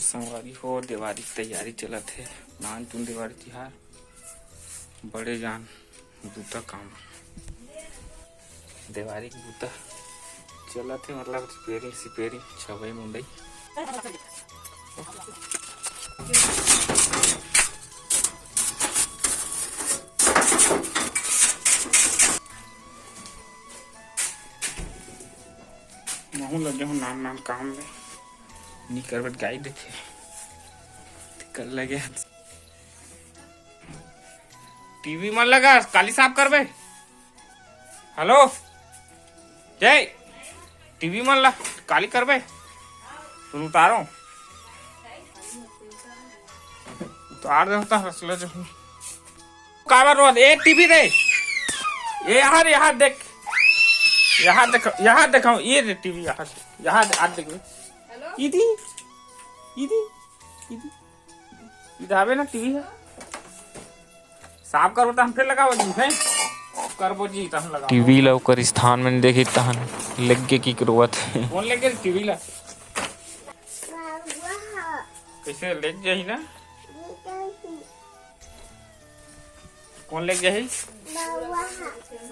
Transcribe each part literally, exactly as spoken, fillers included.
संगवारी हो, देवारी के तैयारी चलत हे। नानचुन देवारी तिहार, बड़े जान बूता काम, देवारी के बूता चलत हे, मतलब रिपेयरिंग सिपेयरिंग, छवई मुंडई। महू लगे हो नान नान काम में, नी करबे त गाई देथे। कर लगे। टीवी मन लगा, काली साफ करबे। हेलो जय, टीवी मन ला काली करबे। तुम उतारो, उतार दे होता हंसले जो। काबर रोत ए टीवी रे, ए यहाँ रे, यहाँ देख, यहाँ देख, यहाँ देखाओ, ये रे टीवी, यहाँ, यहाँ दे, आज देख। इदी, इदी, इदी, इधाबे ना टीवी है। साफ करबो त हम फिर लगाबो जी, हैं? करबो जी, त हम लगाबो। टीवी ला ओकर स्थान में देखी तहन लेग के की रोवत हे। कौन लेग गे टीवी ला? कैसे लेग जाही ना? कौन लेग जाही?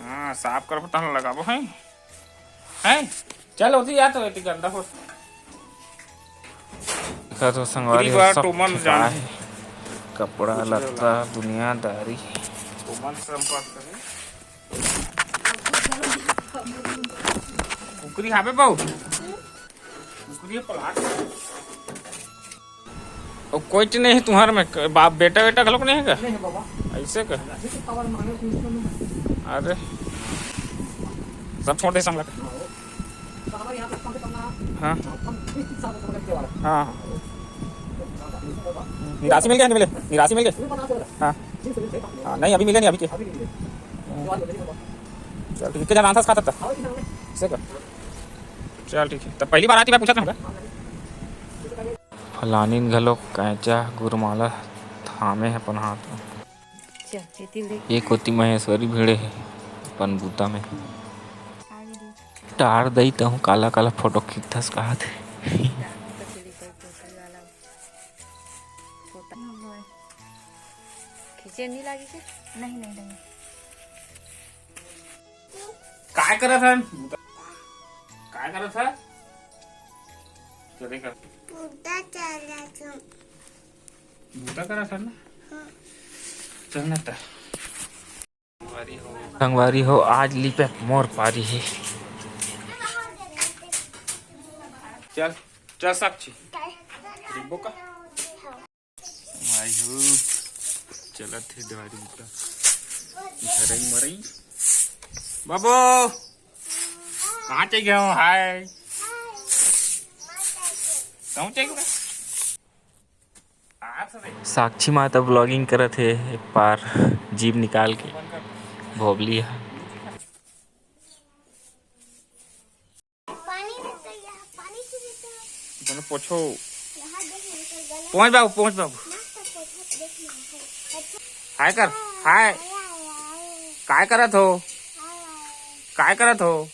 हाँ, साफ करबो तहन लगाबो, हैं? हैं? चल, होती यार, तो इतनी गंदा हो। देखा तो संगवारी हो, सब ठेकाए हे। कपड़ा लत्ता, दुनियादारी। कुकरी हाबे बाऊ? कुकरी प्लाट। अउ कोई चीज नहीं है तुम्हारे में? बाप, बेटा, बेटा घलोक नहीं है का? नहीं है बाबा। ऐसे का? अरे, सब छोड़ दे संगत। हाँ। हाँ, हाँ। निराशी मिल गया, नहीं मिले? निराशी मिल गया? हाँ। हाँ, नहीं, अभी मिले नहीं, अभी के। चल ठीक है, कितना रांधा खाता था? ऐसे का? चल ठीक है, तब पहली बार आती मैं पूछत रहूँगा। फलानिन घलो कैंचा गुरमाला थामे हे अपन हाथ में। चल, एती ले। एक कोती महेश्वरी भिड़े हे अपन बूता में। टार दई तहूँ काला काला फोटो खींचथस कहत हे। खींचे नहीं लागी के? नहीं, नहीं, नहीं। काय करत हन? काय करत हन? चले कर। बूता चला तू। बूता करत हन ना? हाँ। चल ना त। संगवारी हो, आज लिपे मोर पारी हे। चल, चल साक्षी। लिपबो का? भाई हो, चलत हे देवारी बूता। झरई मरई। बाबू, कहाँ चल गए हो? हाय। कहूँ चल गए? साक्षी माता vlogging करत हे, एक बार जीभ निकाल के भोबली ह। पानी में तो यहाँ पानी से देते हैं। चलो पोछो। यहाँ देख, यहाँ पे गला। पहुँच बाबू, पहुँच बाबू। नाक तो पोछो, देख ना, है। अच्छा। हाय कर, हाय। हाय, हाय, हाय। काय करत हो? हाय, हाय। काय करत हो?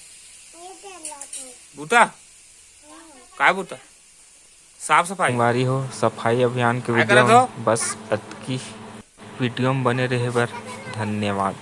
ये कर ला तू। बूता? हाँ। काय बूता? साफ सफाई। संगवारी हो, सफाई अभियान के काय करत video हो? बस अतकी। Video में बने रहे बर धन्यवाद।